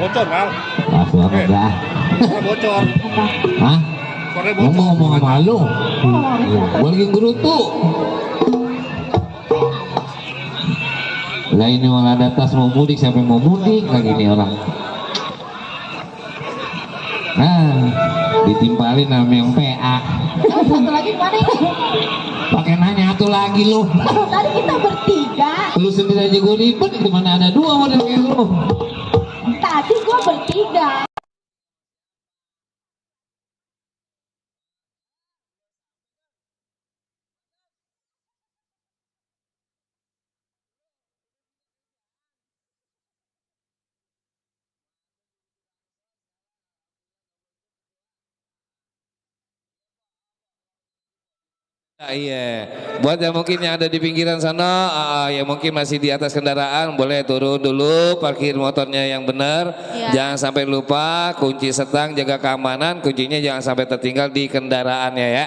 bocor Kang. Langsung dah. Bocor. Hah? Kornya bocor. Ngomong sama lu. Gue lagi gerutu. Lah ini malah ada tas mau mudik, siapa yang mau mudik lagi nih orang. Nah, ditimpalin sama yang PA. Satu lagi mana ini? Pakai nanya satu lagi lu. Tadi kita bertiga. Lu sendiri aja gue ribet, gimana ada dua model kayak lu. Tadi gua bertiga. Iya, buat yang mungkin yang ada di pinggiran sana, yang mungkin masih di atas kendaraan, boleh turun dulu, parkir motornya yang benar, jangan sampai lupa kunci setang, jaga keamanan, kuncinya jangan sampai tertinggal di kendaraannya ya.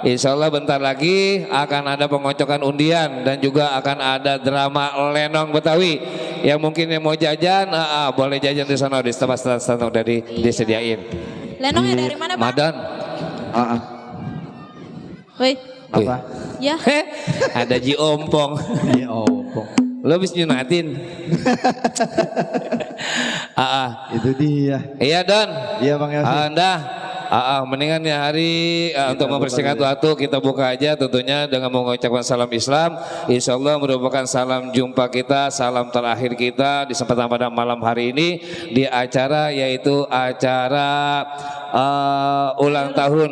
Insya Allah bentar lagi akan ada pengocokan undian dan juga akan ada drama lenong Betawi, yang mungkin yang mau jajan, boleh jajan di sana di tempat stand udah disediain. Lenongnya dari mana, Pak? Madan. Woi. Apa? Ya. Ada Ji Ompong. Iya ompong. Lo habis nyunatin. Itu dia. Iya Don. Iya Bang Yosi. Anda. Mendingan ya hari untuk mempersingkat waktu kita buka aja tentunya dengan mengucapkan salam Islam. Insya Allah merupakan salam jumpa kita, salam terakhir kita di kesempatan pada malam hari ini di acara yaitu acara ulang tahun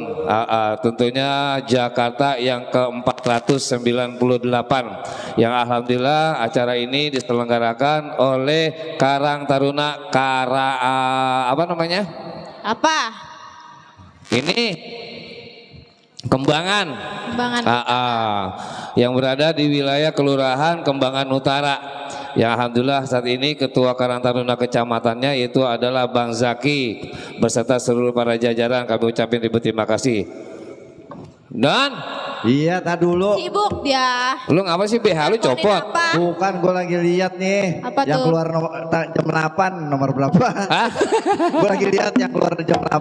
tentunya Jakarta yang ke-498 yang alhamdulillah acara ini diselenggarakan oleh Karang Taruna apa namanya? Apa? Ini Kembangan. Yang berada di wilayah Kelurahan Kembangan Utara. Yang alhamdulillah saat ini Ketua Karang Taruna Kecamatannya itu adalah Bang Zaki beserta seluruh para jajaran. Kami ucapin ribu terima kasih. Dan iya, tak dulu. Sibuk dia. lu ngapa sih BH lu copot? Bukan, gue lagi lihat nih. Apa yang tuh? keluar jam 8 nomor berapa? Gue lagi lihat yang keluar jam 8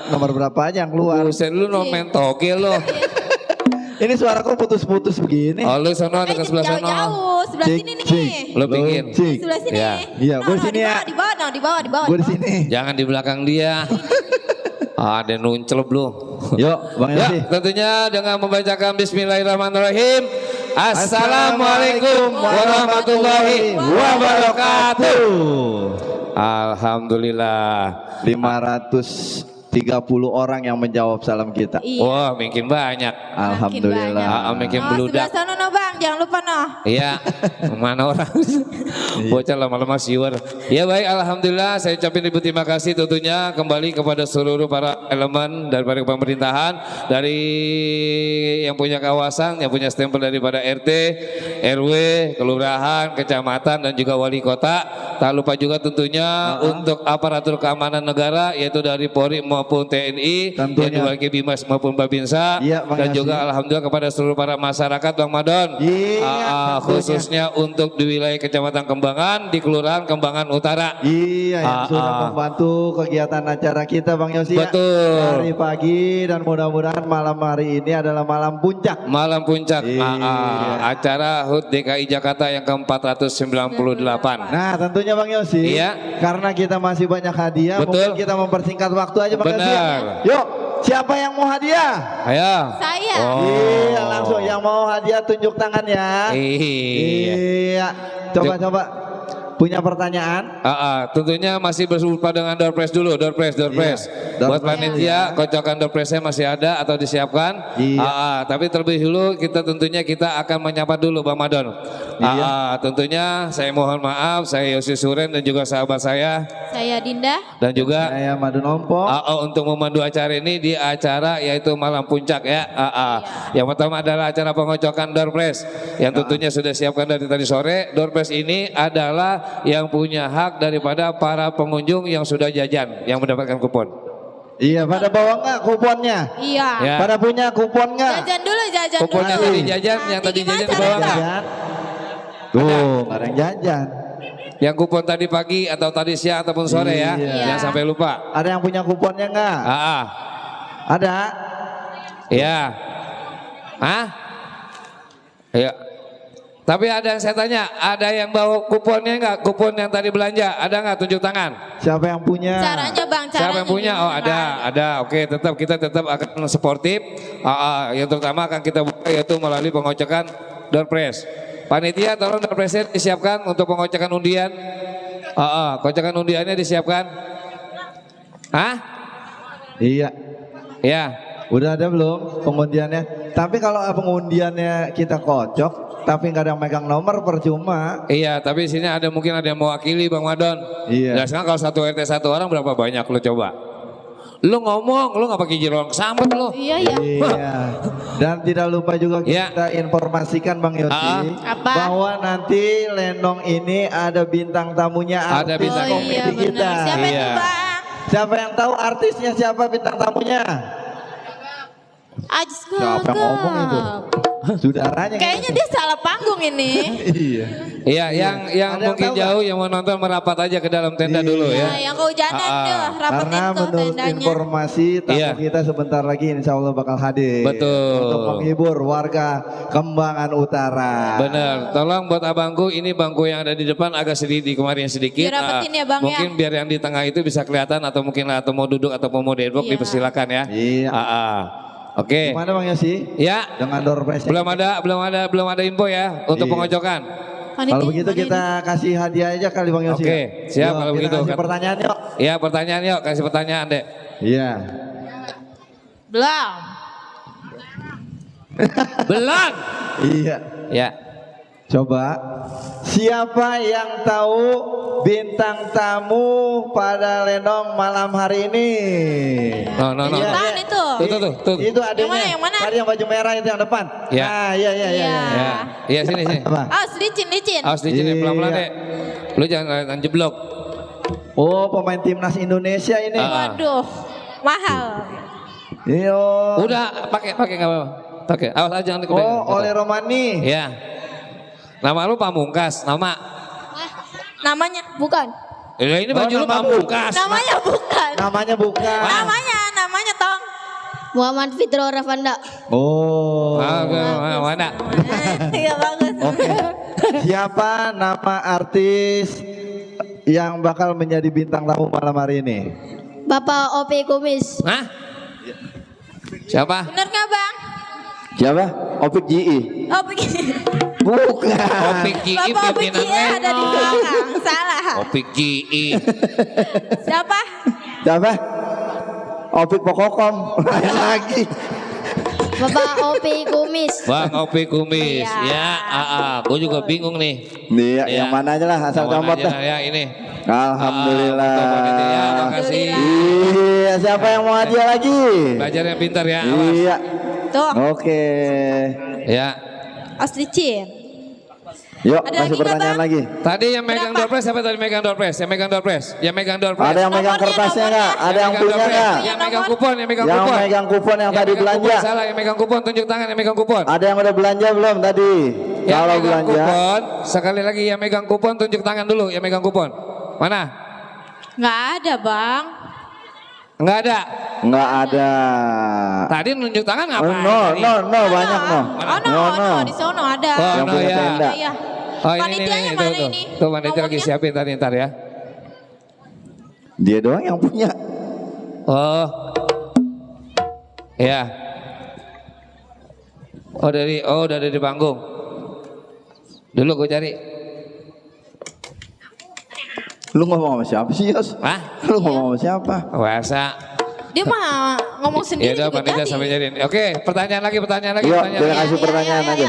nomor berapa aja yang keluar. Buset lu nomen toge lo. Ini suaraku putus-putus begini. Oh lu sono dekat sebelah sono. Jauh-jauh, sebelah sini nih. Lu pingin. Sebelah sini. Ya. Iya, gue di sini ya. Di bawah. Gue di sini. Jangan di belakang dia. Ada nuncelep lu. Yuk, Bang Ya, Yosi. tentunya dengan membacakan Bismillahirrahmanirrahim. Assalamualaikum warahmatullahi wabarakatuh. Alhamdulillah. 530 orang yang menjawab salam kita. Iya. Wah, makin banyak. Alhamdulillah. Makin Sebelah beludak. sana no Bang, jangan lupa no. Iya, mana orang bocah lama-lama siwer. Ya baik, alhamdulillah saya ucapin ribu terima kasih tentunya kembali kepada seluruh para elemen daripada pemerintahan, dari yang punya kawasan, yang punya stempel daripada RT, RW, kelurahan, kecamatan dan juga wali kota. Tak lupa juga tentunya untuk aparatur keamanan negara yaitu dari Polri maupun TNI, yang diwakili Bimas maupun Babinsa, dan juga alhamdulillah kepada seluruh para masyarakat Bang Madon. Khususnya untuk di wilayah Kecamatan Kembangan, di Kelurahan Kembangan Utara. Iya, yang sudah membantu kegiatan acara kita Bang Yosi. Betul. Dari pagi dan mudah-mudahan malam hari ini adalah malam puncak. Malam puncak acara HUT DKI Jakarta yang ke-498. Nah tentunya Bang Yosi, karena kita masih banyak hadiah, mungkin kita mempersingkat waktu aja Bang Yosi. Yuk, siapa yang mau hadiah? Ayo. Saya. Iya, langsung yang mau hadiah tunjuk tangan ya. Iya. Coba. Punya pertanyaan? Tentunya masih berupa dengan door prize dulu, door prize. Buat panitia, kocokan door prize-nya masih ada atau disiapkan. Tapi terlebih dulu kita akan menyapa dulu Bang Madon. Tentunya saya mohon maaf, saya Yosi Suren dan juga sahabat saya Dinda. dan juga saya Madun Ompong. Untuk memandu acara ini di acara yaitu malam puncak ya. Yang pertama adalah acara pengocokan door prize yang tentunya sudah siapkan dari tadi sore. Door prize ini adalah yang punya hak daripada para pengunjung yang sudah jajan, yang mendapatkan kupon. Iya, pada bawa nggak kuponnya? Iya. Ya. Pada punya kupon nggak? Jajan dulu. Kuponnya tadi jajan, yang tadi jajan dibawa nggak? Tuh, ada yang jajan. Yang kupon tadi pagi atau tadi siang ataupun sore ya. Iya. Jangan sampai lupa. Ada yang punya kuponnya enggak? Ada? Iya. Hah? Iya. Tapi ada yang saya tanya, ada yang bawa kuponnya enggak? Kupon yang tadi belanja, ada enggak? Tunjuk tangan. Siapa yang punya? Caranya Bang, caranya. Siapa yang punya? Oh ada. Oke, kita tetap akan sportif. Yang terutama akan kita buka yaitu melalui pengocekan door prize. Panitia tolong door prize disiapkan untuk pengocekan undian. Kocekan undiannya disiapkan. Hah? Iya. Ya. Udah ada belum pengundiannya? Tapi kalau pengundiannya kita kocok, tapi nggak ada yang megang nomor percuma. Iya, tapi di sini mungkin ada yang mewakili Bang Madon. Iya. Nah, sekarang kalau satu RT satu orang berapa banyak lo coba? Lu ngomong, lu nggak pakai jirong kesambet lo. Iya. Dan tidak lupa juga kita informasikan Bang Yosi bahwa nanti Lenong ini ada bintang tamunya, ada bintang iya, kita. Siapa itu Bang? Siapa yang tahu artisnya siapa bintang tamunya? Ajis Siapa yang ngomong itu? Saudaranya. Kayaknya dia salah panggung ini. Iya. Iya, yang mungkin jauh yang mau nonton merapat aja ke dalam tenda dulu ya. Yang kehujanan tuh, rapetin Karena tuh menurut tendanya. informasi tamu kita sebentar lagi insya Allah bakal hadir. Betul. Untuk menghibur warga Kembangan Utara. Bener, tolong buat abangku ini bangku yang ada di depan agak sedikit kemarin sedikit. Dirapetin ya Bang mungkin ya. biar yang di tengah itu bisa kelihatan atau mungkin atau mau duduk atau mau deadlock dipersilakan ya. Iya. Oke. Gimana Bang Yosi? Ya. Dengan door prize. Belum ada info ya untuk pengocokan. Kalau begitu kita kasih hadiah aja kali Bang Yosi. Oke, siap kalau begitu. Kasih pertanyaan yuk. Iya, pertanyaan yuk, kasih pertanyaan, Dek. Iya. Belum. Iya. Ya. Coba siapa yang tahu bintang tamu pada Lenong malam hari ini? No. Tahan itu. Tuh. Itu adanya. Yang mana? Tadi yang baju merah itu yang depan. Ya. Ah, iya. Iya, sini. Apa? Awas licin. Awas licin pelan-pelan, Dek. Lu jangan jeblok. Oh, pemain timnas Indonesia ini. Waduh, mahal. Iya. Udah, pakai enggak apa-apa. Pakai. Awas aja jangan kebanyakan. Oh, oleh Romani. Iya. Nama lu Pamungkas, nama? Namanya bukan. Ini baju lu Pamungkas. Namanya bukan. Namanya Tong. Muhammad Fitro Ravanda. Oh. Mana? Iya bagus. Oke. Siapa nama artis yang bakal menjadi bintang tamu malam hari ini? Bapak Opi Kumis. Hah? Siapa? Bener nggak Bang? Siapa? Opik GI. Oh begini. Bukan. Opik GI Bapak Opik pimpinan GI ada di belakang. Salah. Opik GI. Siapa? Opik Pokokom. Lagi. Bapak Opi Kumis. Bang Opik Kumis. Iya. Ya, gue juga bingung nih. Iya, Iya. yang mana aja lah asal Yang mana comot aja dah. lah, ya ini. Alhamdulillah. Untuk panitia, makasih. Iya, siapa yang mau hadiah lagi? Belajar yang pintar ya. Awas. Iya. Tuh. Oke. Ya. Awas licin. Yuk, Ada kasih lagi nggak, pertanyaan Bang? lagi. Tadi yang megang door prize siapa tadi megang door prize? Yang megang door prize. Ada yang megang kertasnya nggak? Ada yang punya nggak? Yang megang kupon, yang megang Yang kupon. megang kupon yang tadi megang belanja. kupon, salah, yang megang kupon tunjuk tangan yang megang kupon. Ada yang udah belanja belum tadi? Yang Kalau megang belanja, kupon, sekali lagi yang megang kupon tunjuk tangan dulu yang megang kupon. Mana? Nggak ada Bang. Enggak ada. nggak ada. Tadi nunjuk tangan ngapain? No, banyak no. Oh, di sono ada. Oh, Yang no, punya ya. tenda. Iya. Oh, ini Panitianya tuh, mana tuh. ini? Tuh panitia lagi Nomornya? siapin tadi ntar ya. Dia doang yang punya. Oh. Ya. Udah dari panggung. Dulu gue cari. Lu ngomong sama siapa sih, Yos? Hah? Lu ngomong sama siapa? Puasa. Dia mah ngomong Ya sendiri udah juga panitia jadi. sampai jadiin. Oke, pertanyaan lagi. Yuk, kita kasih pertanyaan aja.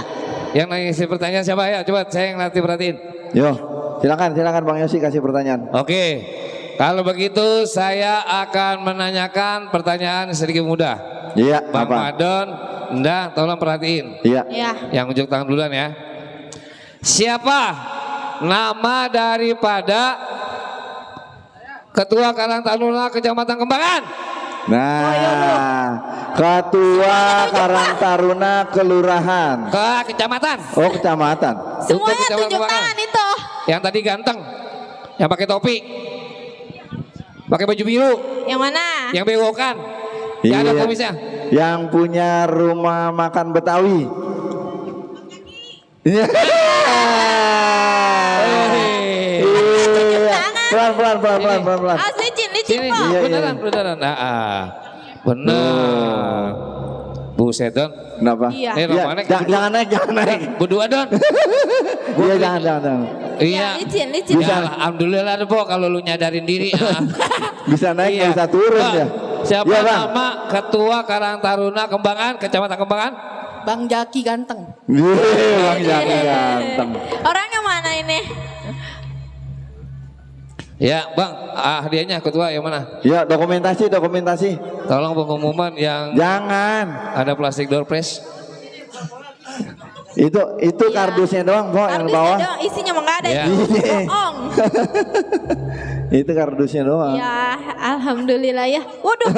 Yang ngisi pertanyaan siapa ya? Coba saya yang nanti perhatiin. Yo, silakan Bang Yosi kasih pertanyaan. Oke. Kalau begitu saya akan menanyakan pertanyaan sedikit mudah. Iya, Bang apa? Madon, Nda, tolong perhatiin. Iya. Iya. Yang unjuk tangan duluan ya. Siapa nama daripada Ketua Karang Taruna Kecamatan Kembangan? Nah, Ketua Karang Taruna Kelurahan. Kecamatan. Oh, kecamatan. Semuanya Kecamatan tunjuk Kembangan. tangan itu. Yang tadi ganteng. Yang pakai topi. Pakai baju biru. Yang mana? Yang bewokan. Yang ada kumisnya. Yang punya rumah makan Betawi. Iya. Pelan. Licin Sini, Bang. beneran. Bener. Buset Don. Kenapa? Iya. Jangan naik. Berdua Don. Iya jangan. Iya. Licin. Ya, alhamdulillah deh Po kalau lu nyadarin diri. Bisa naik Iya. bisa turun Bang, ya. Siapa Iya, Bang. nama Ketua Karang Taruna Kembangan, Kecamatan Kembangan? Bang Jaki ganteng. Bang Jaki ganteng. Orangnya mana ini? Ya Bang, hadiahnya Ketua yang mana? Ya dokumentasi. Tolong pengumuman yang Jangan. ada plastik door press. Itu kardusnya doang kok yang Kardusnya bawah. doang, isinya mah nggak ada. Iya. Bohong. Itu kardusnya doang. Ya, alhamdulillah ya. Waduh,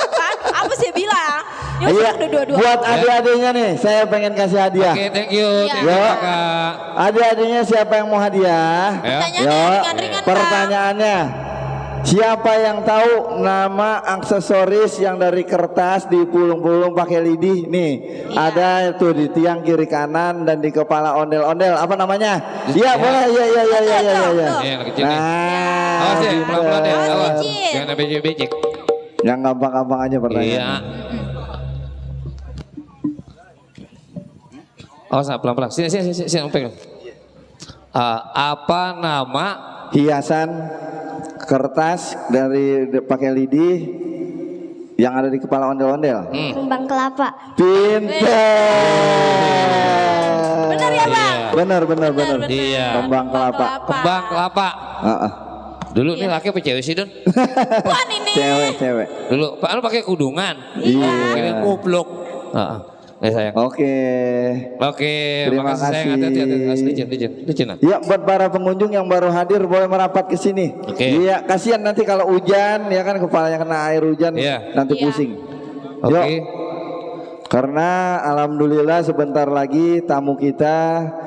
kan? Apa sih bilang? Ya Iya, udah dua-dua. buat adik-adiknya nih, saya pengen kasih hadiah. Oke, thank you. Iya. Thank you, Yo. Kakak. Adik-adiknya siapa yang mau hadiah? Ya. Pertanyaannya ringan-ringan, Bang. Pertanyaannya, siapa yang tahu nama aksesoris yang dari kertas dipulung-pulung pakai lidi? Nih, ada tuh di tiang kiri kanan dan di kepala ondel-ondel. Apa namanya? Iya, boleh. Iya. Iya, anak kecil nih. Nah, Awas ya, gitu. pelan-pelan ya. Awas. Kecil. Jangan ada becek-becek. Yang gampang-gampang aja pertanyaan. Iya. Awas, pelan-pelan. Sini, pegang. Apa nama Hiasan kertas dari pakai lidi yang ada di kepala ondel-ondel. Kembang kelapa. Pinter. Benar ya, Bang? Benar. Iya. Kembang kelapa. Kembang kelapa? Heeh. Dulu nih laki apa cewek sih Don? Bukan ini. Cewek. Dulu Pak Anu pakai kudungan. Iya. Pakai kupluk. Heeh. Nih sayang. Oke. Terima Terima kasih sayang. kasih. Hati-hati. Licin. Ya, buat para pengunjung yang baru hadir boleh merapat ke sini. Oke. Iya, kasihan nanti kalau hujan ya kan kepalanya kena air hujan Iya. nanti Iya. pusing. Oke. Yuk. Karena alhamdulillah sebentar lagi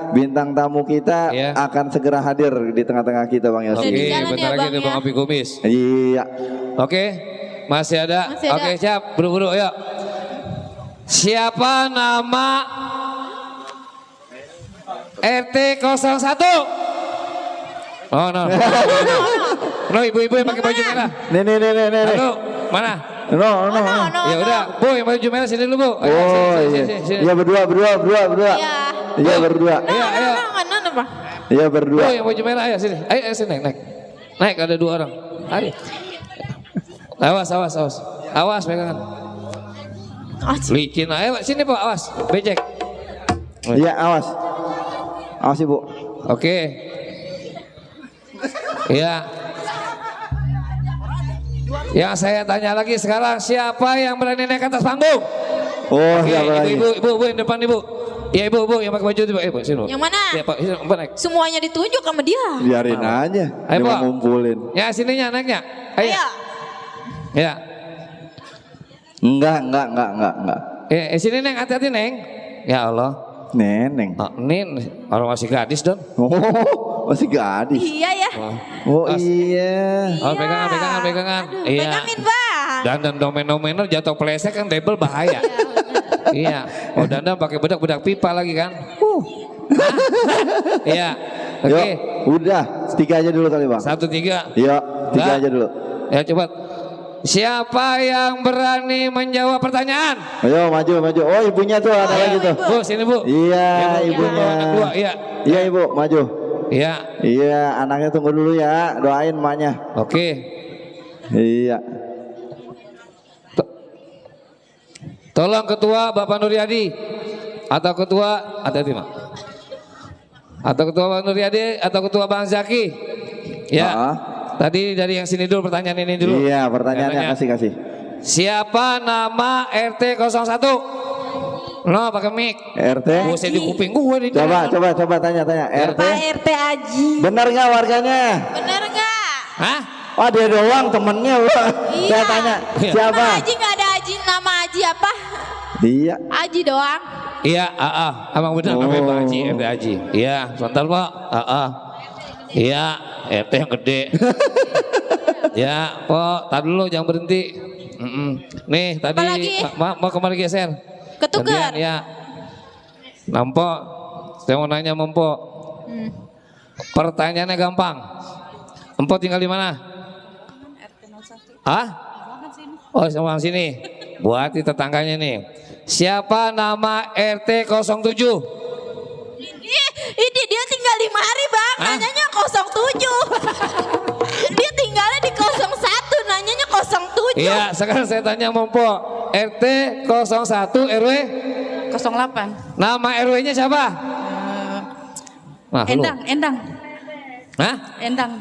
bintang tamu kita Iya. akan segera hadir di tengah-tengah kita Bang Oke, Yosi. di jalan bentar ya, lagi Bang, ada ya. Bang Opi Kumis. Iya. Oke, masih ada. Masih ada. Oke, siap. Buru-buru, yuk. Siapa nama RT 01? Oh, no. No, ibu-ibu yang pakai baju merah. Nih. Halo, mana? No. No. Ya udah, Bu yang baju merah sini dulu, Bu. Ayo, Oh sini. iya. Iya berdua. Iya. Iya berdua. Ayo. No, Bang. Iya Bu berdua. yang baju merah, ayo sini. Ayo sini, naik. Naik, ada 2 orang. Ayo. Awas pegangan. Licin, ayo sini Pak, awas. Becek. Iya awas. Awas Ibu. Oke. Iya. Yang saya tanya lagi sekarang, siapa yang berani naik ke atas panggung? Oh, Oke, siapa lagi? ibu yang depan ibu. Iya ibu yang pakai baju itu Pak. Ibu sini. Bu. Yang mana? Iya Pak, sini Pak naik. Semuanya ditunjuk sama dia. Biarin aja. Ayo, Dia mau Pak. ngumpulin. Ya sininya naiknya. Ayo. Ayo. Ya. Enggak. Sini Neng, hati-hati Neng. Ya Allah. Neneng. Ini orang masih gadis Don. Oh, masih gadis. Iya ya. Oh Mas. iya. Oh, pegangan. Aduh, Iya. pegangin, Bang. Dan domen-domen jatuh pelesek kan double bahaya. Iya. Oh dandan pakai bedak pipa lagi kan. Iya. Oke. Yuk, udah. 3 aja dulu kali Bang. 1, 3. Yuk, 3 Nah. aja dulu. Ya coba. Siapa yang berani menjawab pertanyaan? Ayo maju. Oh ibunya tuh ada lagi tuh. Bu, sini Bu. Iya Ibu, ibunya. anak 2, iya. Iya Ibu, maju. Iya. Iya, anaknya tunggu dulu ya. Doain emaknya. Oke. Iya. Tolong Ketua Bapak Nuryadi atau Ketua hati-hati Mak. Atau Ketua Bapak Nuryadi atau Ketua Bang Zaki. Ya. Tadi dari yang sini dulu pertanyaan ini dulu. Iya, pertanyaannya kasih. Siapa nama RT 01? No, pakai mic. RT. Buset di kuping gue nih. Coba tanya. RT. Pak RT Aji. Benar nggak warganya? Bener nggak? Hah? Oh dia doang temennya Bang. Iya. Saya tanya siapa? Nama Aji nggak ada Aji. Nama Aji apa? Iya. Aji doang. Iya, Emang benar namanya Pak Haji, RT Haji. Iya, sebentar Pak. Iya. RT yang gede. Ya, kok tar dulu jangan berhenti. Nih tadi mau kemari geser. Ketukar. Gantian, ya. Nampo, saya mau nanya Mempo. Pertanyaannya gampang. Empo tinggal di mana? Hah? Oh, sama sini. Buat di tetangganya nih. Siapa nama RT 07? Ini dia tinggal di mari bang, Hah? nanyanya 07. Dia tinggalnya di 01, nanyanya 07. Iya, sekarang saya tanya Mempo. RT 01 RW 08. nama RW-nya siapa? Nah, lu. Endang. Hah? Endang.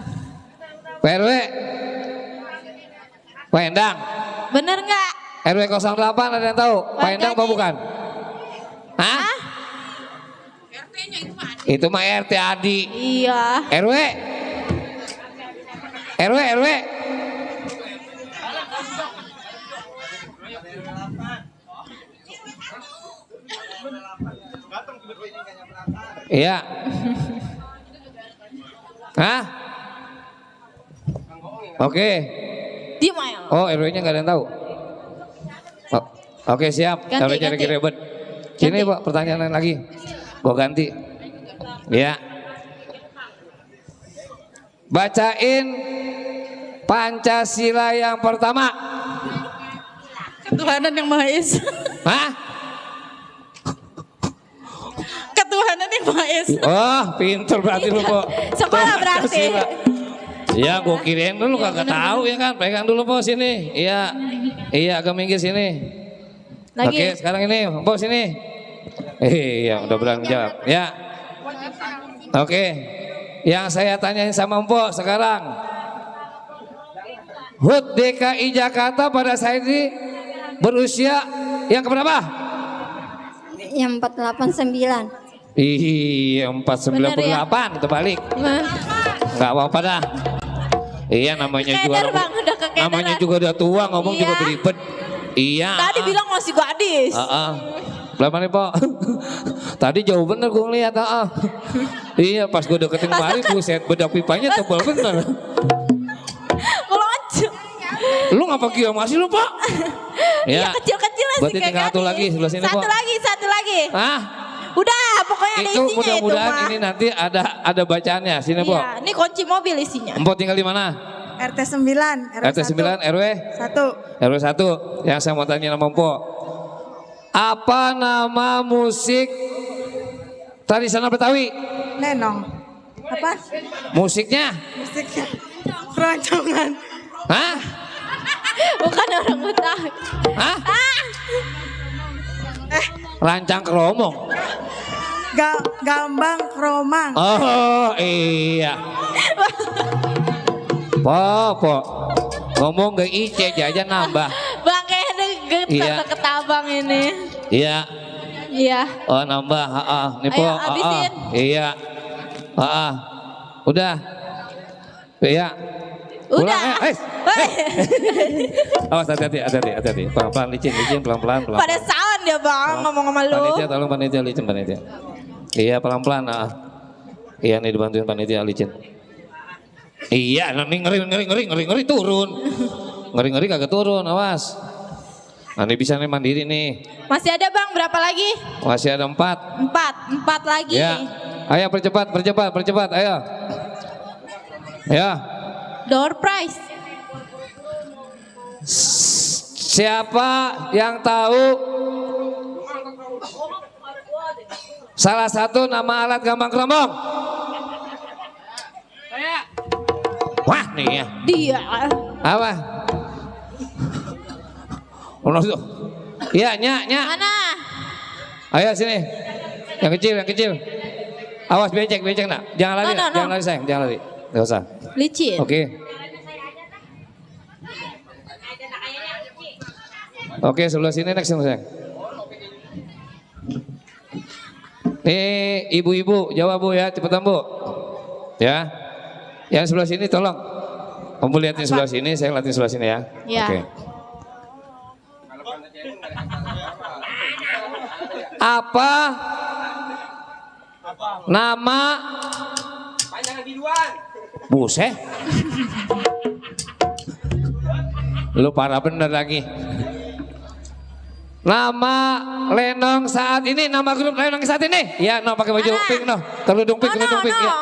PRW? Pak Endang. Bener nggak? RW 08 ada yang tahu? Pak Endang apa bukan? Hah? Itu mah RT Adi. Iya. RW? RW? Iya. Hah? Oke. Dia main. Oh, RW-nya nggak ada yang tahu. Oh, oke, siap. Ganti, Kalau cari ganti. ribet. Sini, Pak, pertanyaan lain lagi. Gua ganti. Ya. Bacain Pancasila yang pertama. Ketuhanan yang Maha Esa. Hah? Ketuhanan yang Maha Esa. Oh, pinter berarti lu, Pak. Sekolah berarti. Ya, gua kirain dulu kagak tahu ya kan. Pegang dulu, Po, sini. Iya. Iya, agak minggir sini. Lagi. Oke, sekarang ini, Po, sini. Iya, udah berani jawab. Ya. Oke. Yang saya tanyain sama Mpok sekarang. HUT DKI Jakarta pada saat ini berusia yang keberapa? Yang 489. Iya, Bener 498 terbalik. Enggak apa-apa dah. Iya, namanya juga Keder bang, udah kekedaran. namanya juga udah tua, ngomong Iya. juga beribet. Iya. Tadi bilang masih gadis. Berapa nih, Pak? Tadi jauh bener gue ngeliat. Iya, pas gue deketin kemari, buset, bedak pipanya tebal bener. Ngelucu. Lu ngapa kira masih lu, Pak? Iya kecil-kecil sih Berarti kayak tinggal satu gadis. lagi sebelah sini, Satu Pak. lagi. Hah? Udah, pokoknya ada Itu isinya mudah-mudahan itu, ini nanti ada bacaannya. Sini, Iya, Pak. ini kunci mobil isinya. Empok tinggal di mana? RT 9. RT 9 RW 1. RW 1. Yang saya mau tanya nama Empok. Apa nama musik tradisional Betawi? Lenong. Apa? Musiknya? Musiknya. Keroncongan. Hah? Bukan orang Betawi. Hah? Rancang keromong. Gambang Kromang. Oh iya. Po. Ngomong gak ice jajan nambah. Bang kayaknya Iya. ketabang ini. Iya. Iya. Oh nambah. Nih po. Ayo, habisin. Iya. Udah. Iya. Udah. Awas hati-hati. Pelan-pelan licin pelan-pelan. Pada sawan dia bang ngomong sama lu. Panitia tolong panitia licin panitia. Iya pelan-pelan. Iya nih dibantuin panitia licin. Iya, nih ngeri turun. Ngeri kagak turun, awas. Nanti bisa nih mandiri nih. Masih ada bang, berapa lagi? Masih ada 4. 4 lagi. Ya. Ayo percepat, ayo. Ya. Door prize. Siapa yang tahu salah satu nama alat gambang keromong? Wah nih ya. Dia. Apa? Iya, Nyak. Mana? Ayo sini. Yang kecil. Awas becek nak. Jangan lari, No. jangan lari sayang, jangan lari. Enggak usah. Licin. Oke, sebelah sini next sayang. Nih, ibu-ibu, jawab Bu ya, cepetan Bu. Ya. Yang sebelah sini tolong. Kamu lihatin sebelah sini, saya lihatin sebelah sini ya. Ya. Oke. Apa nama Buset. Lu parah bener lagi. Nama Lenong saat ini, nama grup Lenong saat ini. Ya, no pakai baju pink no. Kerudung pink, kerudung pink ya.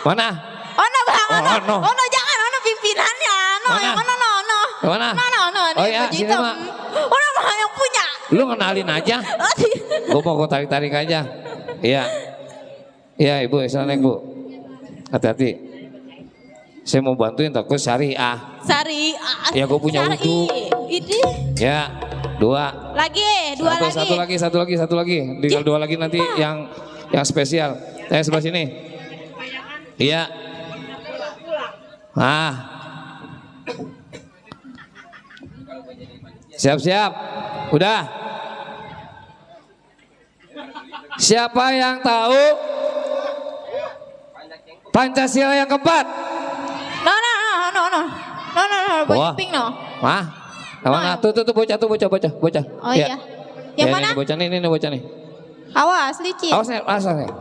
Mana? Ono bang, ono. no. Ono jangan, ono pimpinannya. Ono Mana? yang ono, ono. Mana? Ono. Oh yang ya, baju sini hitam. mah. Ono mah yang punya. Lu ngenalin aja. Gue mau tarik-tarik aja. Iya. Iya ibu, assalamualaikum bu. Hati-hati. Saya mau bantuin takut syariah. Sari. Ya, gua punya Sari. wudhu. Ini. Ya, 2. Dua lagi. Satu lagi. Tinggal 2 lagi nanti yang spesial. Sebelah sini. Iya. Siap-siap. Udah. Siapa yang tahu Pancasila yang keempat? No. Baju Wah. pink no. Mana? Tuh bocah. Oh iya. Yang Ya, mana? Ini bocah nih, bocah nih. Awas, licin. Awas nih,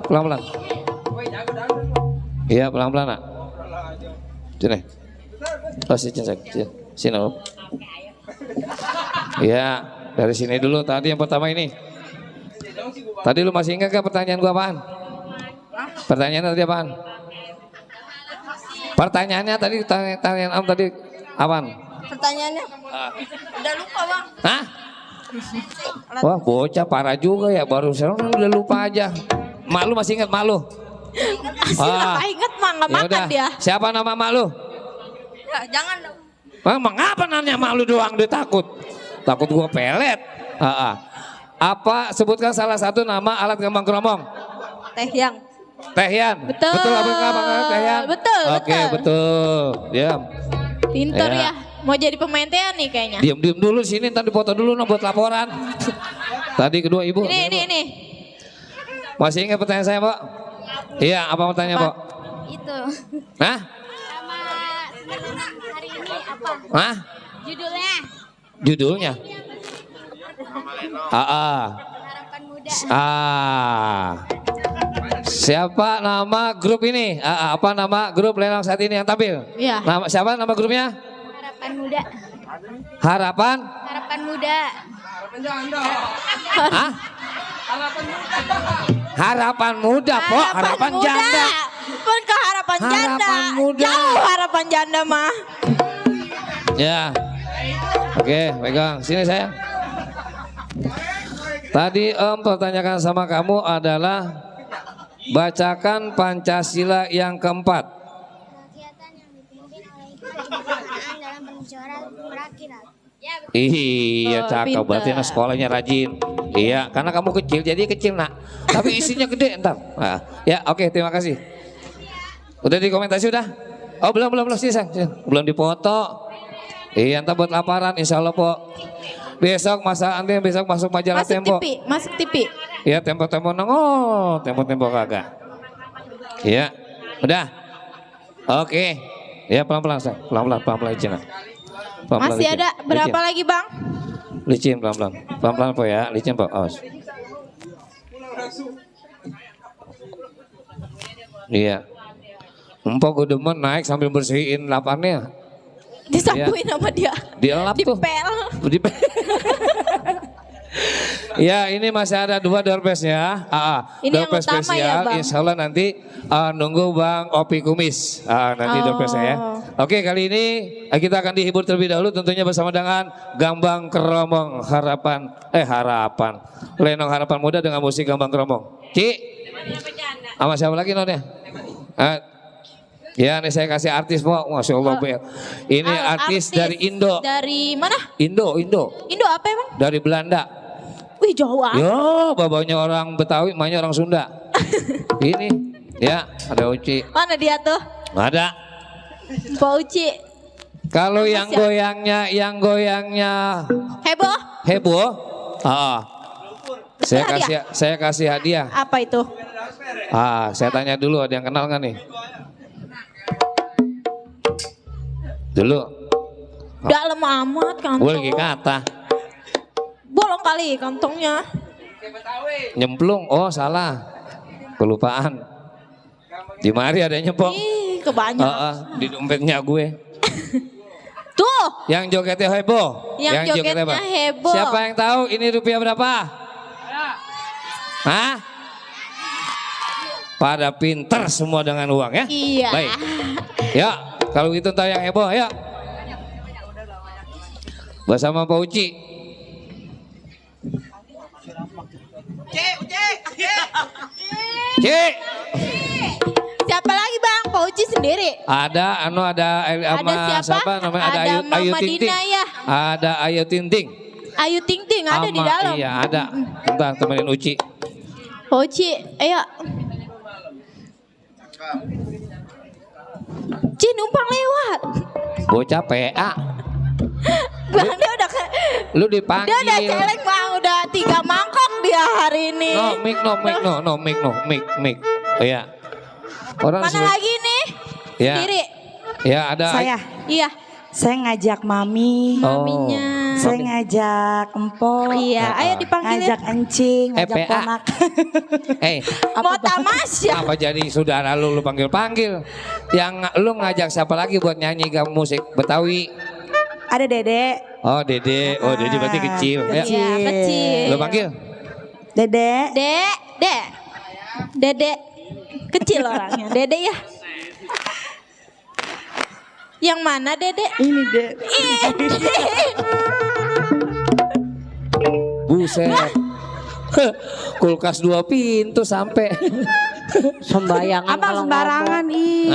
pelan-pelan. Iya, pelan-pelan nak. Sini. Sini. Iya, dari sini dulu. Tadi yang pertama ini. Tadi lu masih ingat gak pertanyaan gua apaan? Pertanyaannya tadi apaan? Pertanyaannya tadi, pertanyaan Om tadi apaan? Pertanyaannya. Udah lupa bang. Hah? Wah bocah parah juga ya, baru sekarang udah lupa aja. Mak lu masih ingat mak lu? Nggak inget mah, nggak Ya makan udah. dia. Siapa nama mak lu? Ya, jangan dong. Mengapa nanya mak lu doang dia takut? Takut gua pelet. Apa sebutkan salah satu nama alat gambang kromong? Teh Tehyan. Betul. Betul apa Tehyan? Betul. Oke, betul. Diam. Pinter Ya. ya. Mau jadi pemain tean nih kayaknya. Diam dulu sini, ntar dipoto dulu no, buat laporan. Tadi kedua ibu. Ini. Masih ingat pertanyaan saya, Pak? Iya, apa pertanyaan, Pak? Itu. Hah? Sama hari ini apa? Hah? Judulnya Judulnya? Harapan Muda. Siapa nama grup ini? Apa nama grup Lenong saat ini yang tampil? Iya. Siapa nama grupnya? Harapan Muda. Harapan? Harapan Muda. Hah? Harapan muda, Pok. Harapan muda. janda. Pun ke harapan janda. Harapan muda. Jauh harapan janda mah. Ya. Oke, pegang. Sini sayang. Tadi Om pertanyakan sama kamu adalah bacakan Pancasila yang keempat. Kegiatan yang dipimpin oleh kebijaksanaan dalam permusyawaratan rakyat. Ya, Iya, cakep. pintar. Berarti anak sekolahnya rajin. Iya, karena kamu kecil, jadi kecil nak. Tapi isinya gede ntar. Nah, ya, oke, terima kasih. Udah dikomentasi udah? Oh belum sih, belum dipoto. Iya, ntar buat laparan, insya Allah po. Besok besok masuk majalah Tempo. Masuk TV. Iya, Tempo nongol, Tempo kagak. Iya, udah. Oke. Ya pelan-pelan, pelan-pelan izin. Masih licin. ada berapa Licin. lagi bang? Licin pelan-pelan po ya, licin po, awas. Iya. Empok gue demen naik sambil bersihin lapannya. Disapuin sama dia. Dielap tuh. Dipel. Ya ini masih ada 2 doorpass ya. Ini yang Doorpass utama ya, spesial, Bang? insya Allah nanti nunggu Bang Opi Kumis. Nanti doorpassnya ya. Oke kali ini kita akan dihibur terlebih dahulu tentunya bersama dengan Gambang Kromong Harapan. Lenong Harapan Muda dengan musik Gambang Kromong. Ci. Sama siapa lagi nonnya? Ya nih saya kasih artis po. Masya Allah Bel. Ini artis dari Indo. Dari mana? Indo. Indo apa emang? Dari Belanda. Wih jauh ah. Yo, babanya orang Betawi, emaknya orang Sunda. Ini, ya ada Uci. Mana dia tuh? Nggak ada. Pak Uci. Kalau yang goyangnya Heboh? Saya kasih hadiah. Apa itu? Saya tanya dulu, ada yang kenal nggak nih? Dulu. Dalam amat kantong. Gue lagi kata. Bolong kali kantongnya. Nyemplung, oh salah. Kelupaan. Di mari ada nyempok. Ih, kebanyakan. Di dompetnya gue. Tuh, Yang jogetnya heboh. Yang jogetnya apa? heboh. Siapa yang tahu ini rupiah berapa? Hah? Pada pinter semua dengan uang ya? Iya. Baik. Ya, kalau gitu tahu yang heboh, ayo. Bersama Pak Uci. Cik. Siapa lagi Bang? Pak Uci sendiri. Ada Ada siapa? namanya? Ada Ada Ayu Mama Ting Ting. Dina ya. Ada Ayu Ting Ting. Ayu Ting Ting ada di dalam. Iya, ada. Bentar temenin Uci. Pak Uci, ayo. Ci numpang lewat. Bocah PA. Bang dia udah Lu dipanggil. dia udah celeng Bang, udah 3 mangkok dia hari ini. No mic. Oh ya. Orang Mana lagi nih? Ya. Sendiri. Ya ada. Saya. Iya, Saya ngajak mami. maminya. Saya ngajak empok. Iya, ayo dipanggilin. Ngajak encing, ngajak PA. ponak. Mau tamasya. Apa jadi saudara lu panggil-panggil? Yang lu ngajak siapa lagi buat nyanyi kamu musik Betawi? Ada Dede. Oh Dede, Dede berarti kecil. Ya. Iya, kecil. Lu panggil? Dede. Dede kecil orangnya. Dede ya. Yang mana Dede? Ini Dede. Buset. Kulkas 2 pintu sampai. Sembayangan Abang kalau sembarangan ih.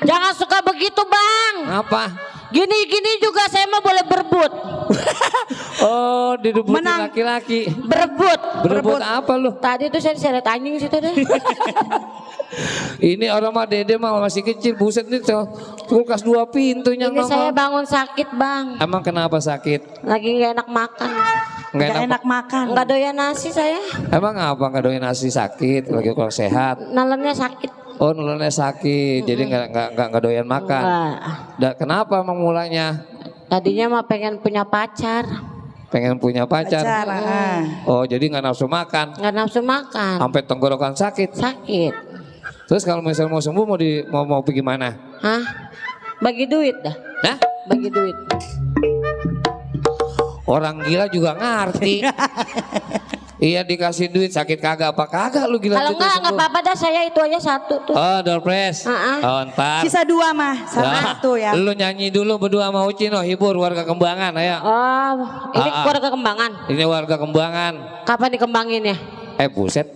jangan suka begitu bang. Apa? Gini juga saya mau boleh berebut. Oh, direbutin Menang. laki-laki. Berebut. Apa lu? Tadi tuh saya diseret anjing situ deh. Ini orang mah Dede mah masih kecil. Buset nih tuh. Kulkas 2 pintunya Ini saya ngomong. bangun sakit bang. Emang kenapa sakit? Lagi nggak enak makan. Nggak Gak enak makan. Nggak doyan nasi saya. Emang apa nggak doyan nasi sakit? Lagi kurang sehat. Nalennya sakit. Oh nulunnya sakit, jadi nggak doyan makan. Nggak. Kenapa emang mulanya? Tadinya mah pengen punya pacar. Pengen punya pacar. Oh jadi nggak nafsu makan, Nggak nafsu makan. sampai tenggorokan sakit. Sakit. Terus kalau misalnya mau sembuh mau pergi mana? Hah? Bagi duit dah. Nah, Bagi duit. orang gila juga ngerti. Iya dikasih duit sakit kagak apa kagak lu gila. Kalau gitu nggak sembuh. apa-apa dah saya itu aja 1 tuh. Oh doorpress. Oh ntar. Sisa 2 mah. Nah, Satu ya. Lu nyanyi dulu berdua sama Uci no, hibur warga Kembangan ayo. Oh, ini keluarga kembangan. Ini warga Kembangan. Kapan dikembangin ya? Buset.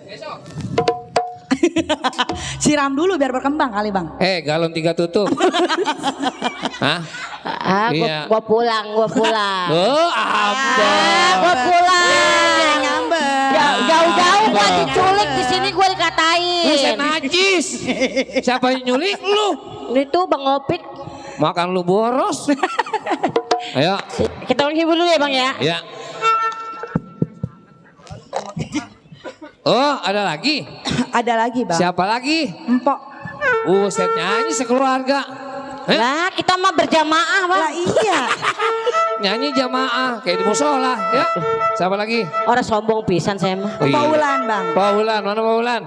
Siram dulu biar berkembang kali bang. Galon 3 tutup. Hah? Iya. Gua pulang. Oh, ambon. Gua pulang. Ngambek. Jauh-jauh gua diculik di sini gua dikatain. Buset najis. Siapa yang nyulik lu? Itu Bang Opik. Makan lu boros. Ayo. Kita hibur dulu ya Bang ya. Ya. Oh, ada lagi? Ada lagi bang. Siapa lagi? Empok. Buset nyanyi sekeluarga. Lah kita mah berjamaah Bang. Lah iya. Nyanyi jamaah kayak di musola. Ya. Siapa lagi? Orang sombong pisan saya mah. Oh, iya. Paulan bang. Paulan, mana Paulan?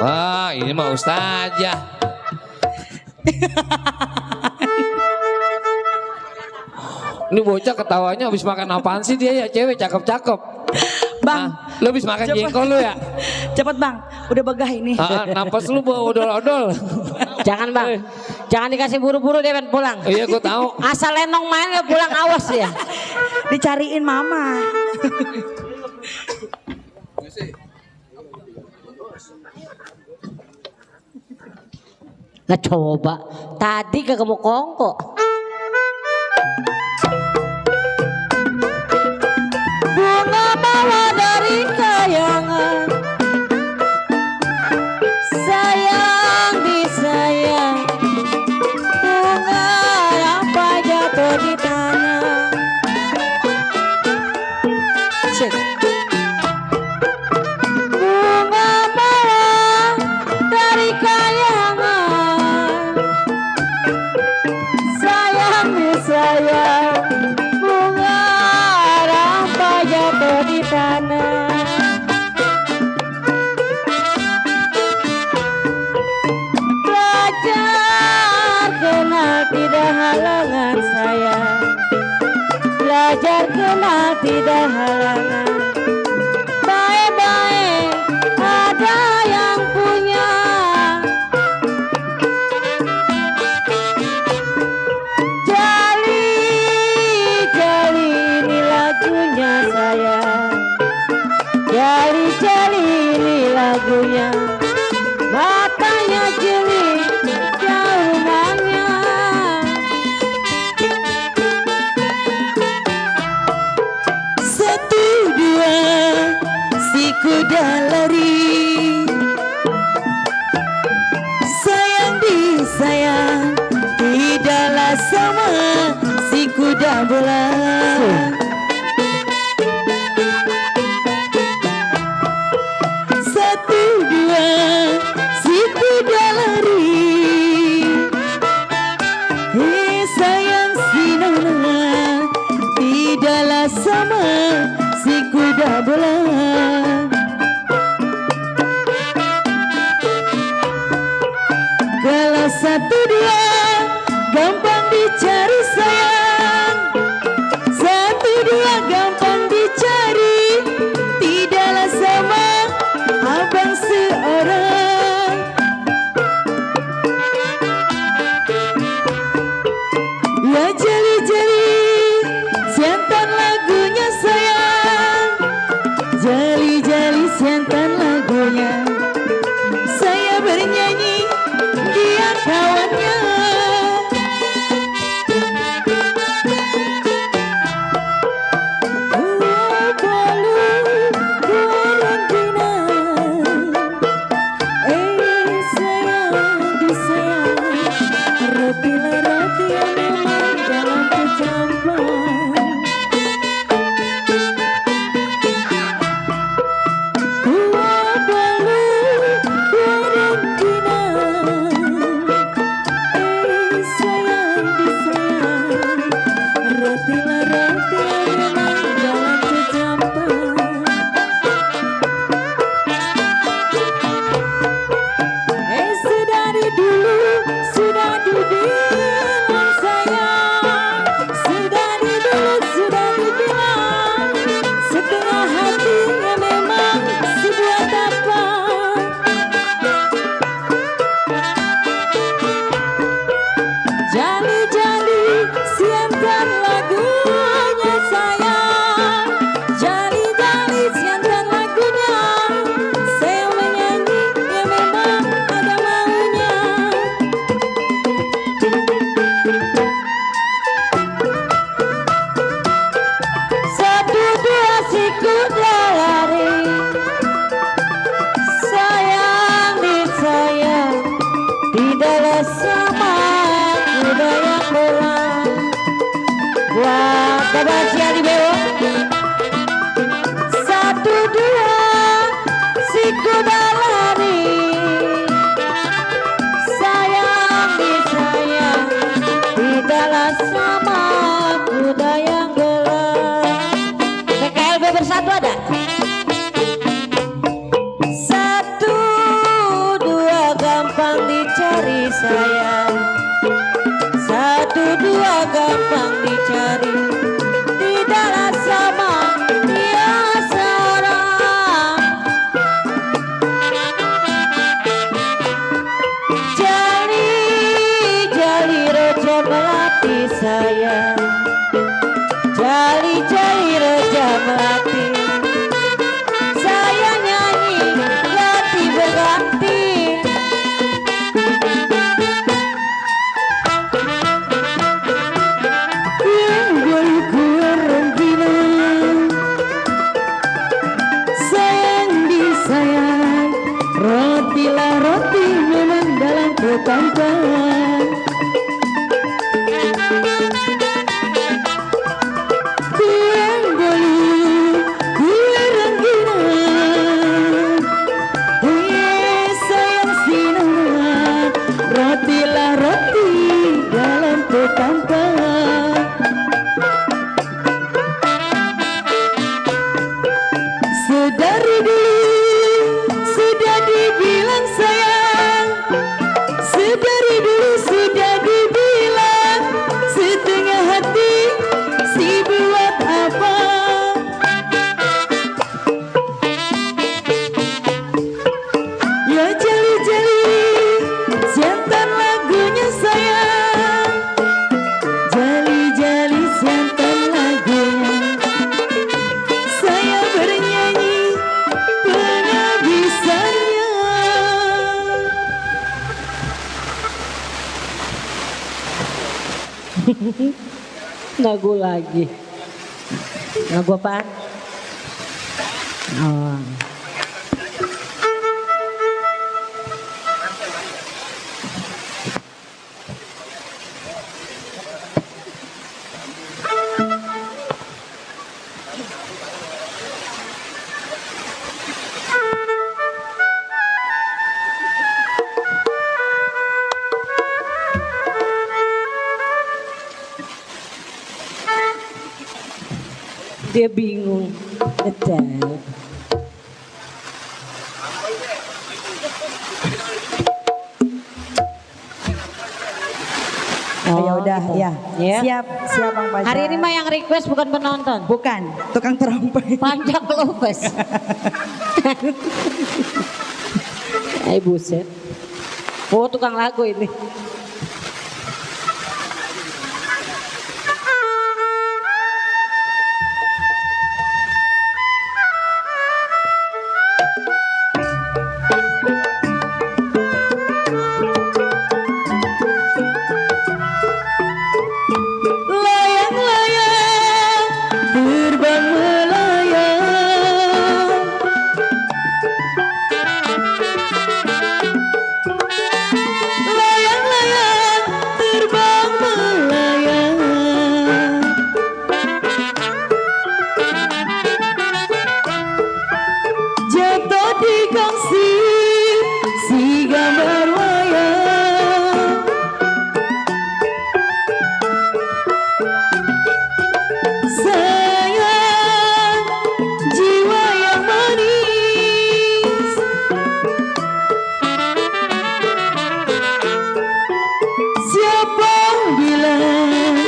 Wah, ini mah ustazah. Ini bocah ketawanya habis makan apaan sih dia ya, cewek cakep-cakep. Bang. Lu habis makan jengkol lu ya? Cepet bang. Udah begah ini. Napas lu bawa odol-odol. Jangan Bang. Jangan dikasih buru-buru dia pengen pulang. Iya gue tahu. Asal Lenong main gak pulang awas ya. Dicariin mama. Nah coba. Tadi kagak mau kongko. Bunga mawar dari kayangan, sayang disayang, bunga apa jatuh di tanah. Cek. Bunga mawar dari kayangan, tidak halangan. Baik-baik ada yang punya. Jali ini lagunya sayang. Jali ini lagunya. Matanya jeli jauhannya. Satu dua si kuda lari. Sayang disayang tidaklah sama si kuda bola. Satu dua si kuda lari. Sayang si nona tidaklah sama si kuda bola. Kalau satu dua gampang dicari sayang. Satu dua gampang dicari. Tidaklah sama abang seorang. Ya jali siantan lagunya sayang. Jali siantan lagunya. Saya bernyanyi dia kawannya. Satu dua si kuda lari. Sayang disayang tidaklah sama kuda yang gelap. PKLB bersatu ada. Satu dua gampang dicari sayang. Satu dua gampang dicari. Tidaklah sama dia seorang. Jali roja melati sayang. Jali roja melati. Saya nyanyi ganti berganti. Lagu lagi. Lagu apaan? Oh. Dia bingung. Betul. Ya udah, gitu. ya. Ya. Siap, siap Bang Fajar. Hari ini mah yang request bukan penonton. Bukan, tukang terompet. Panjang Lopez. Ay buset. Oh tukang lagu ini. Layang-layang terbang melayang, layang-layang terbang melayang, jatuh di kongsi si gambar wayang. Sayang, jiwa yang manis, siapa bilang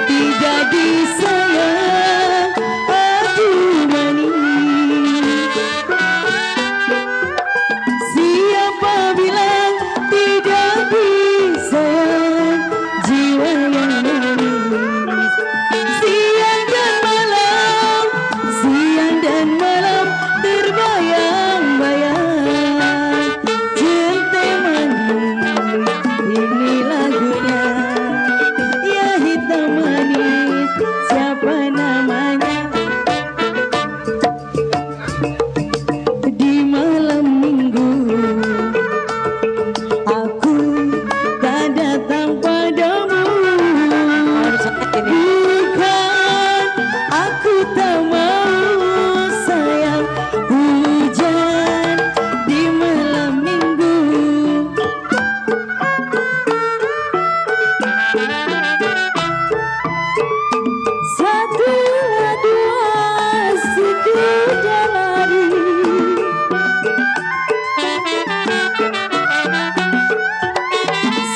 tidak disayang? Aduh manis, siapa bilang tidak disayang? Jiwa yang manis. Siang dan malam terbayang-bayang, cinta manis ini lagunya. Ya hitam manis siapa namanya? Di malam minggu aku tak datang padamu. Bukan aku tak mau sayang, hujan di malam minggu. Satu dua sudah lari,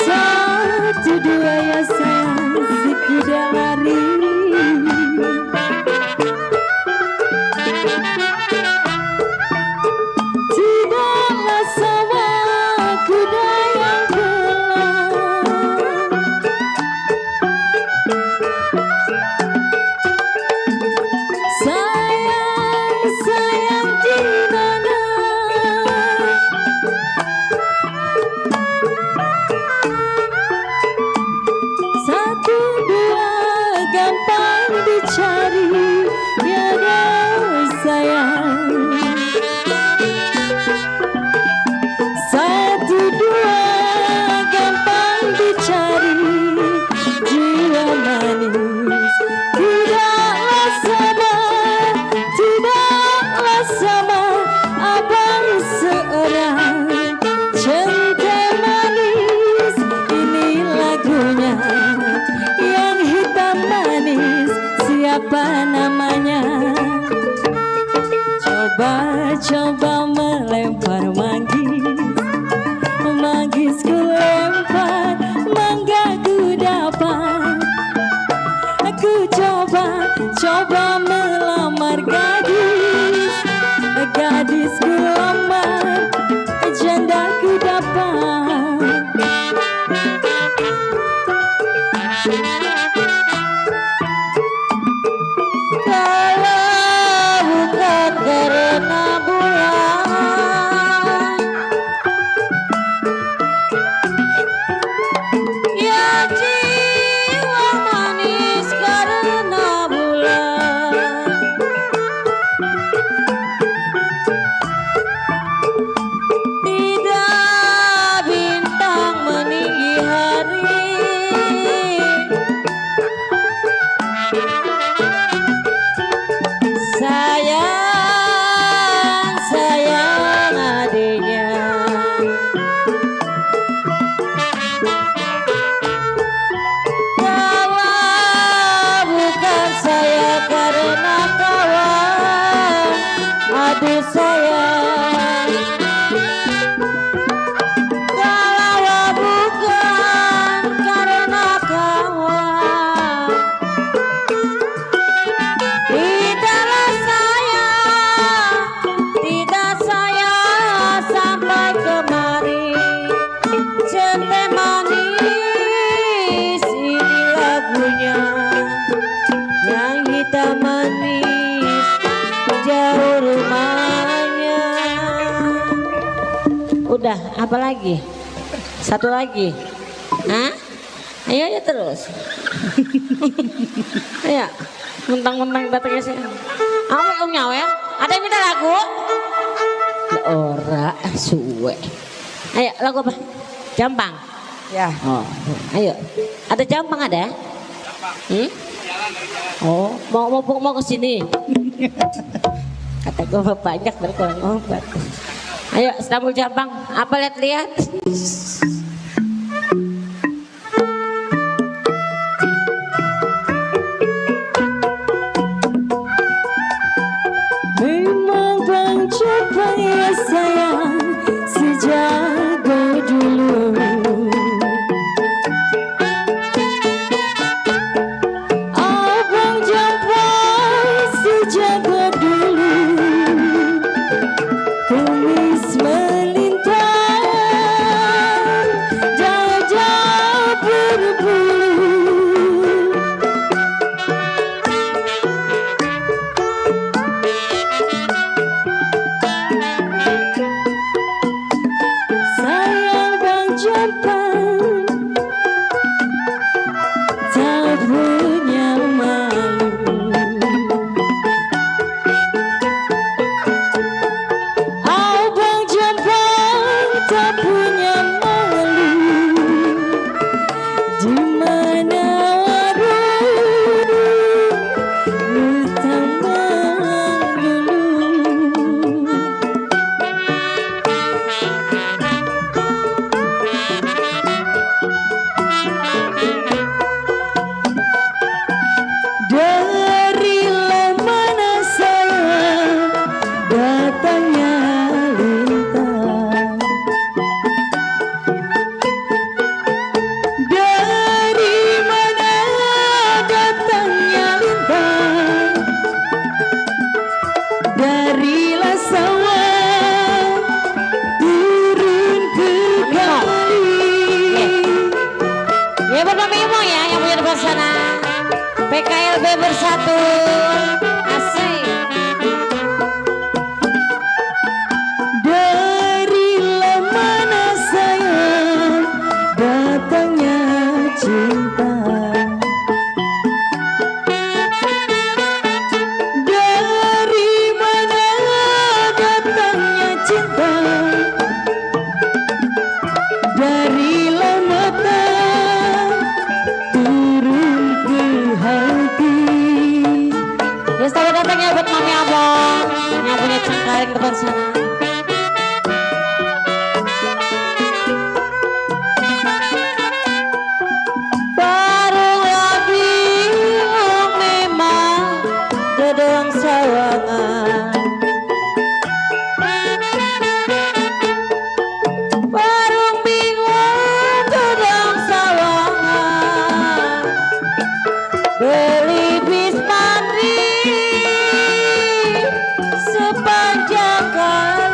satu dua ya sayang sudah lari. Tidaklah sama kuda yang gelap, sayang, sayang di mana? Satu dua gampang dicari, tiada sayang. Satu dua gampang dicari, jiwa manis tidaklah sama, tidaklah sama abang seorang. Cinta manis ini lagunya, yang hitam manis siapa namanya? Coba-coba melempar manggis, manggis ku lempar, mangga ku dapat. Aku coba melamar gadis, gadis ku lamar, janda ku dapat. Kalau bukan karena bulan, Tidak bintang meninggi hari, sayang, sayang adiknya. Kalau bukan saya karena kawan, aduh sayang. Kalau bukan karena kawan, tidaklah saya, tidak saya sampai kemari. Centeng manis ini lagunya, yang hitam manis jauh rumahnya. Udah, apa lagi? Satu lagi. Hah? Ayo ya terus. Ayo, mentang-mentang datangnya sih. Awe nyawer. Ada yang minta lagu? Ora suwe. Ayo lagu apa? Jampang. Ya. Oh, ayo. Ada jampang ada? Hmm? Oh, mau ke sini. Kata gue banyak berkurang obat. Ayo, Istanbul Jampang. Apa lihat-lihat? Memang Bang Jampang ya sayang, sejak dulu. Abang Jampang sejak dulu, kumis melintang, jauh-jauh berbulu. Sayang Bang Jampang, tak punya malu. Abang Jampang tak punya malu, di mana warung tambang dulu. Dari mana saya datangnya lintang, dari mana datangnya lintang, darilah sawah turun ke kali. Ya Bapak Mimo ya yang punya depan sana. PKLB bersatu. Asik. Darilah mana saya datangnya cinta, dari mana datangnya cinta, darilah mata turun ke hati. Ya selamat datang ya buat Mami Abang yang punya cengkareng depan sana. Baru lagi memang gedung sawangan, warung bingung gedung sawangan, beli bis mandi sepanjang kali.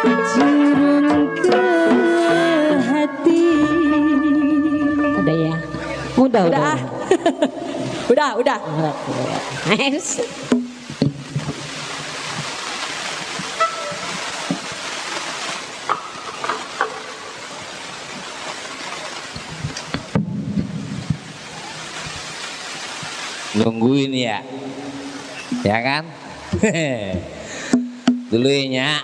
Jurung ke hati. Udah ya. Udah. Udah. Nice. Nungguin ya kan? Dulu ya,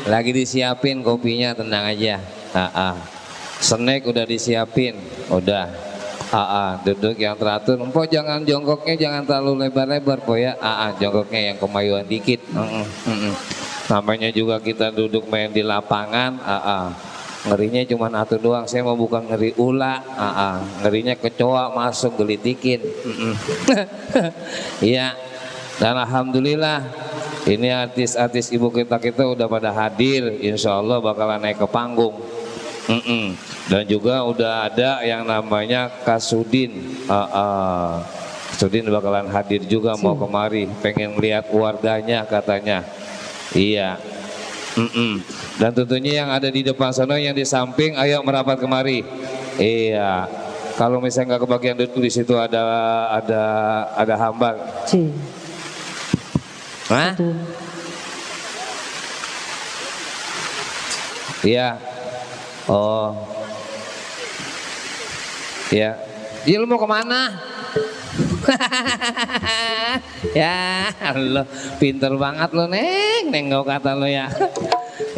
lagi disiapin kopinya, tenang aja. Snack udah disiapin, udah. Duduk yang teratur. Empok jangan jongkoknya jangan terlalu lebar-lebar, po ya. Jongkoknya yang kemayuan dikit. Namanya juga kita duduk main di lapangan. Ngerinya cuma atur doang. Saya mau bukan ngeri ula. Ngerinya kecoa masuk gelitikin. Iya. Dan alhamdulillah ini artis-artis ibu kita udah pada hadir. Insya Allah bakalan naik ke panggung. Dan juga udah ada yang namanya Kasudin. Kasudin bakalan hadir juga mau kemari. Pengen lihat warganya katanya. Iya. Dan tentunya yang ada di depan sana, yang di samping, ayo merapat kemari. Iya. Kalau misalnya nggak kebagian duduk di situ ada hamba. Hah? Iya. Oh. Iya. Iya, lu mau kemana? Ya Allah, pinter banget lo neng kata lo ya.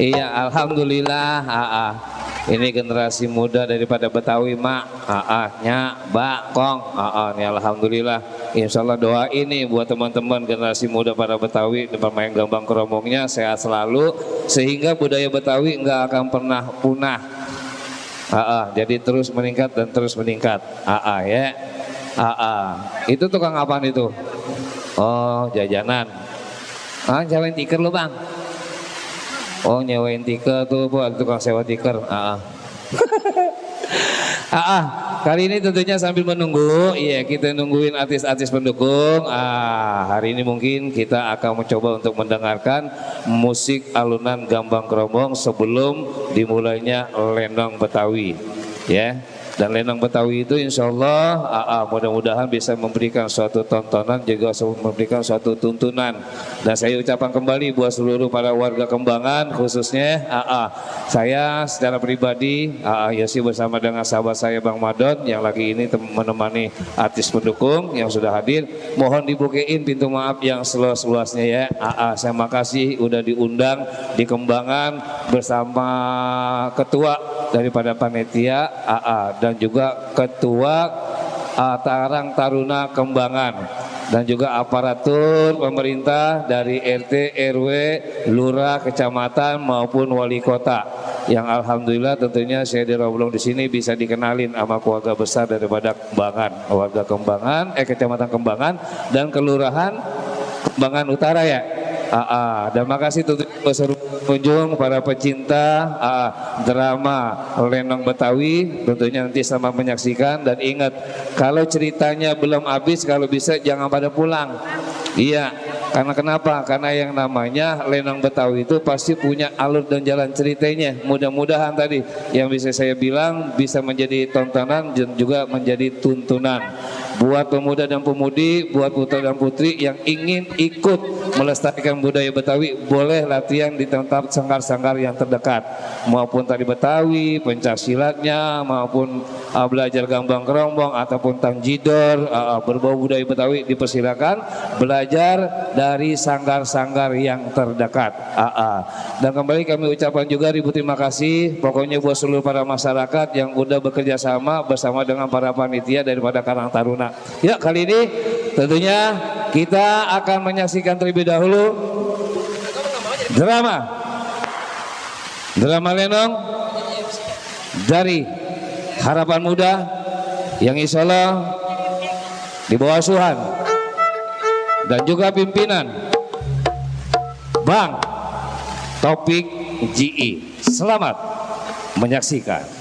Iya, alhamdulillah. Ini generasi muda daripada Betawi mak. Nya bakong. Nih alhamdulillah. Insya Allah doa ini buat teman-teman generasi muda para Betawi dan pemain gambang keromongnya sehat selalu sehingga budaya Betawi nggak akan pernah punah. Jadi terus meningkat dan terus meningkat. Ya. Itu tukang apaan itu? Oh, jajanan. Nyewain tiker lu bang? Oh, nyewain tiker tuh buat tukang sewa tiker. Kali ini tentunya sambil menunggu, iya kita nungguin artis-artis pendukung. Hari ini mungkin kita akan mencoba untuk mendengarkan musik alunan gambang keromong sebelum dimulainya lenong Betawi, ya. Dan lenong Betawi itu insya Allah mudah-mudahan bisa memberikan suatu tontonan juga memberikan suatu tuntunan. Dan saya ucapkan kembali buat seluruh para warga Kembangan khususnya saya secara pribadi Yosi bersama dengan sahabat saya Bang Madon yang lagi ini menemani artis pendukung yang sudah hadir. Mohon dibukein pintu maaf yang seluas-luasnya ya. Saya makasih udah diundang di Kembangan bersama ketua daripada panitia dan juga ketua Karang Taruna Kembangan dan juga aparatur pemerintah dari RT, RW, lurah, kecamatan maupun wali kota yang alhamdulillah tentunya saya diroblong di sini bisa dikenalin sama keluarga besar daripada Kembangan, warga Kembangan, kecamatan Kembangan dan kelurahan Kembangan Utara ya. Dan makasih tentunya pengunjung para pecinta drama lenong Betawi tentunya nanti sama menyaksikan dan ingat kalau ceritanya belum habis kalau bisa jangan pada pulang. Iya, karena kenapa? Karena yang namanya lenong Betawi itu pasti punya alur dan jalan ceritanya. Mudah-mudahan tadi yang bisa saya bilang bisa menjadi tontonan dan juga menjadi tuntunan buat pemuda dan pemudi, buat putra dan putri yang ingin ikut melestarikan budaya Betawi, boleh latihan di tempat sanggar-sanggar yang terdekat, maupun tari Betawi, pencaksilatnya, maupun belajar gambang kerombong ataupun tanjidor, berbau budaya Betawi dipersilakan belajar dari sanggar-sanggar yang terdekat. Dan kembali kami ucapkan juga ribu terima kasih, pokoknya buat seluruh para masyarakat yang udah bekerja sama bersama dengan para panitia daripada Karang Taruna. Ya, kali ini tentunya kita akan menyaksikan terlebih dahulu drama lenong dari Harapan Muda yang insya Allah di bawah asuhan dan juga pimpinan Bang Taufik GI. Selamat menyaksikan.